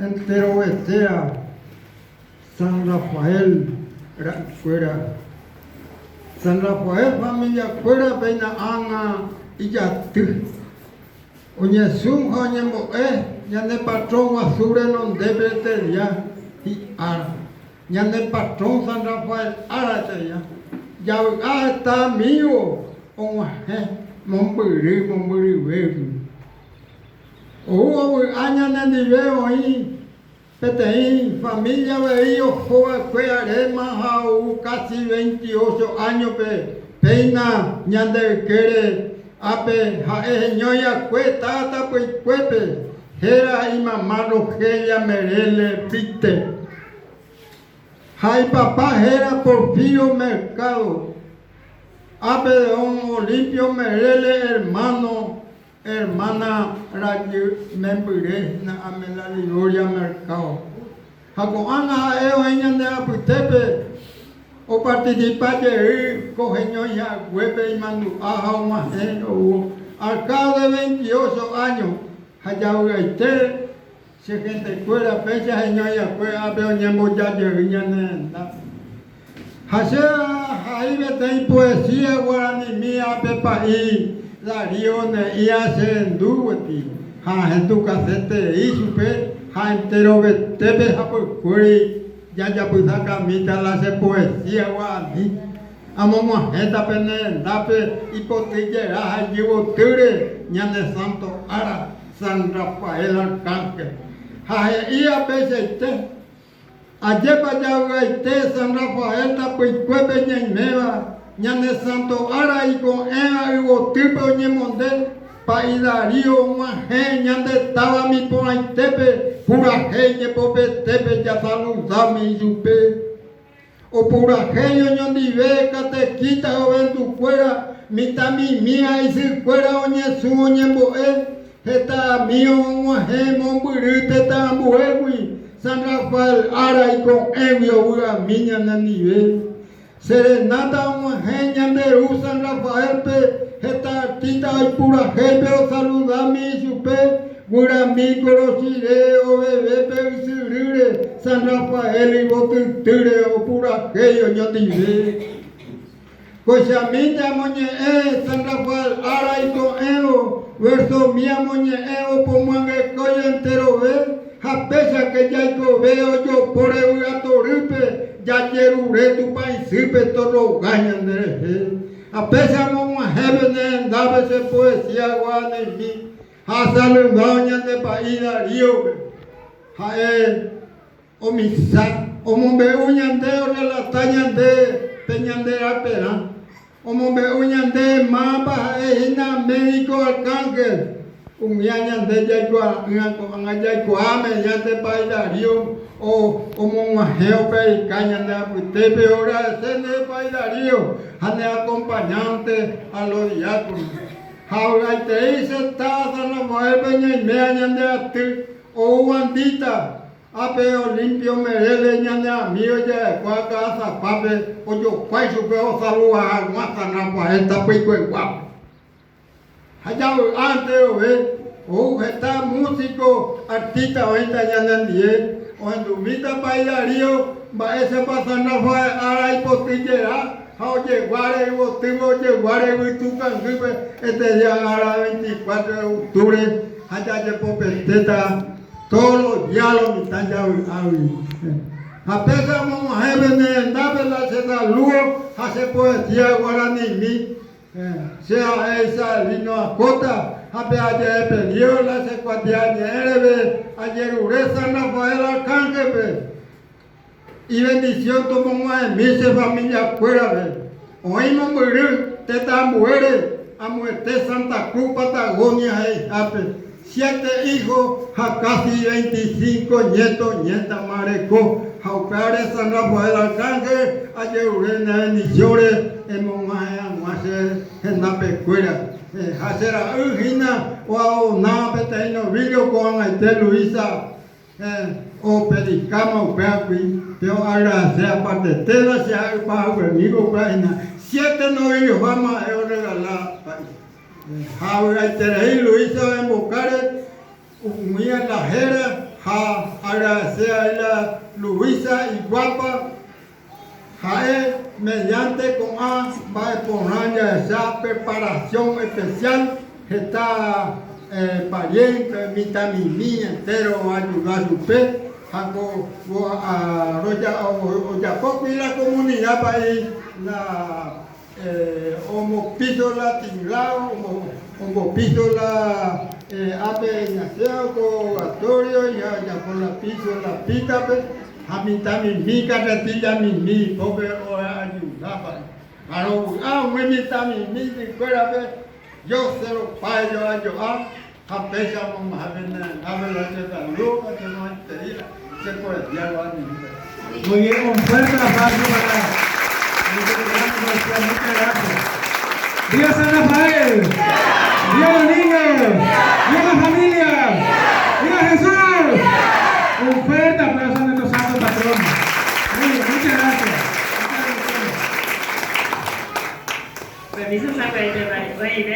Enterovetéa San Rafael ra'ykuéra. San Rafael familiakuéra péina ág̃a ijaty. Oñesũ ha oñembo'e ñane patrón guasu renondépe eteria hi'ára. Ñane patrón San Rafael ára eteria. Javy'a heta amigo og̃uahẽ mombyry mombyryvégui. Ou ovy'a ñanendive oĩ Peteĩ família avei oho va'ekue aréma ha ou kási veintiocho áñope, péina ñande ykére ápe ha'e heñói akue táta pyikuépe, héra imama Rogelia Merele Brite ha ipapa héra Porfirio Mercado. Ápe don Olimpio Merele ermáno Hermana rajy membyre hína Amela Ligoria Mercado. Ha ko'ág̃a ha'e oĩ ñande apytépe oparticipa jey ko heñói haguépe imandu'a ha og̃uahẽ oúvo al cabo de 28 años ha javy'aite Che hentekuéra, péicha heñoi'akue ápe oñemboja jey ñane rendápe. Ha che ahai peteĩ poesía guaranimi ápe pa'i Darío ne'ĩra che rendu gueteri, ha ahendukaseterei chupe ha enterovetépe hapykuéri jajapysakamíta la che poesía guarani. Amog̃uahẽta pene rendápe ipoty jera ha ijyvotýre ñane santo ára. San Rafael Arcángel. Ha he'i apeichaite, Ajépa javy'aite San Rafael tapyikuépe ñaiméva, ñane santo ára iko'ẽva yvotýpe oñemonde, Pa'i Darío og̃uahẽ ñande távami porãitépe purahéi jepopetépe jasaludámi ijupe. Opurahéi oñondive katekíta hovendukuéra, mitãmimi ha isykuéra oñesũ oñembo'e, heta amígo og̃uahẽ mombyry tetã ambuégui, San Rafael ára iko'ẽgui ovy'ami ñanendive. Serenata og̃uahẽ ñande ru San Rafael-pe, heta artista oipurahéipe osaludámi ichupe, Guyrami korochire oveve pe ysyrýre, San Rafael yvotytýre opurahéi oñondive. Koichamínte amoñe'ẽ San Rafael ára iko'ẽvo, versomi amoñe'ẽvo pomyangekói enterove, ha péichake jaikove ojopóre vy'atorýpe jajerure Tupã isýpe torroga ñanderehe. Ha péicha amog̃uahẽ pene rendápe che poesía guaranimi. Ha asaludao ñande pa'i Darío-pe, ha'e omisa, omombe'u ñande, orrelata ñande pe ñande raperã, omombe'u ñande mávapa ha'e hína médico arcángel, umía ñande jaikuaa'ỹva ko'ág̃a jaikuaa mediante pa'i Darío omog̃uahẽ opredika ñande apytépe, oagradece ndéve pa'i Darío ha ne acompañante a los diáconos. Ha ogaitei che táva San Rafael-pe ñaiméva ñande aty ou bandita, ápe Olimpio Mereles ñane amigo ja'ekuaa Ka'asapápe ojokuái chupe osaluda hag̃ua San Rafael tapykueguápe. Ha javy'a enterove ou heta músico, artista oĩta ñanendie, ohendumíta Pa'i Darío mba'éichapa San Rafael ára ipoty jera Ha ojeguáre yvotýpe ojeguáre yvytu kangýpe eteria ára 24 de octubre ha jajepopetéta todos los días lo mitã javy'águi. Ha péicha amog̃uahẽ pene rendápe la che saludo ha che poesía guaranimi che ha'e Isabelino Acota ha pe aje'epedío la che kuatiañe'ẽ reve ajerure San Rafael Arcángel-pe. Ibendición tomog̃uahẽmi che familia-kuérape, oĩ mombyry tetã ambuére amuete Santa Cruz, Patagonia he'ihápe, siete hijo ha casi 25 nieto ñétama reko, ha upévare San Rafael Arcángel ajerure ne bendición-re emog̃uahẽ hag̃ua che hendapekuéra. Ha che ra'y hína oadonáva peteĩ novillo ko'ag̃aite Luisa Opredikáma upévagui, pe oagradese apartetéva che ha ypahaguemívo upéva hína, siete novilloháma ha'e orregala pa'i. Ha avy'aiterei Luisa oembokáre umía la héra ha. Agradece a la Luisa iguapa ha'e mediante ko'ã mba'e porã jahecha preparación especial heta pariente mitãmimi entero oayuda chupe ha ko ojapókuri la comunidad pa'i la Ombopiso la tinglao, ombopiso la ápe ñasẽva ko oratorio ha ojapo la piso la pítape ha mitãmimi carretilla mimi ipópe oayuda mba'e. Ha rovy'a umi mitãmimi yvykuérape yo se ropáy jo'a jo'a ha péicha omog̃uahẽ pene rendápe la che saludo ha che momaitei la che cordial guaranimípe. Muy bien, un fuerte aplauso para nuestro gran profesor. Muchas gracias. ¡Viva San Rafael! ¡Viva los niños! ¡Viva la familia! ¡Viva Jesús! Un fuerte aplauso a nuestro santo patrón. Muy bien, muchas gracias. Muchas bendiciones. Permiso, San Rafael.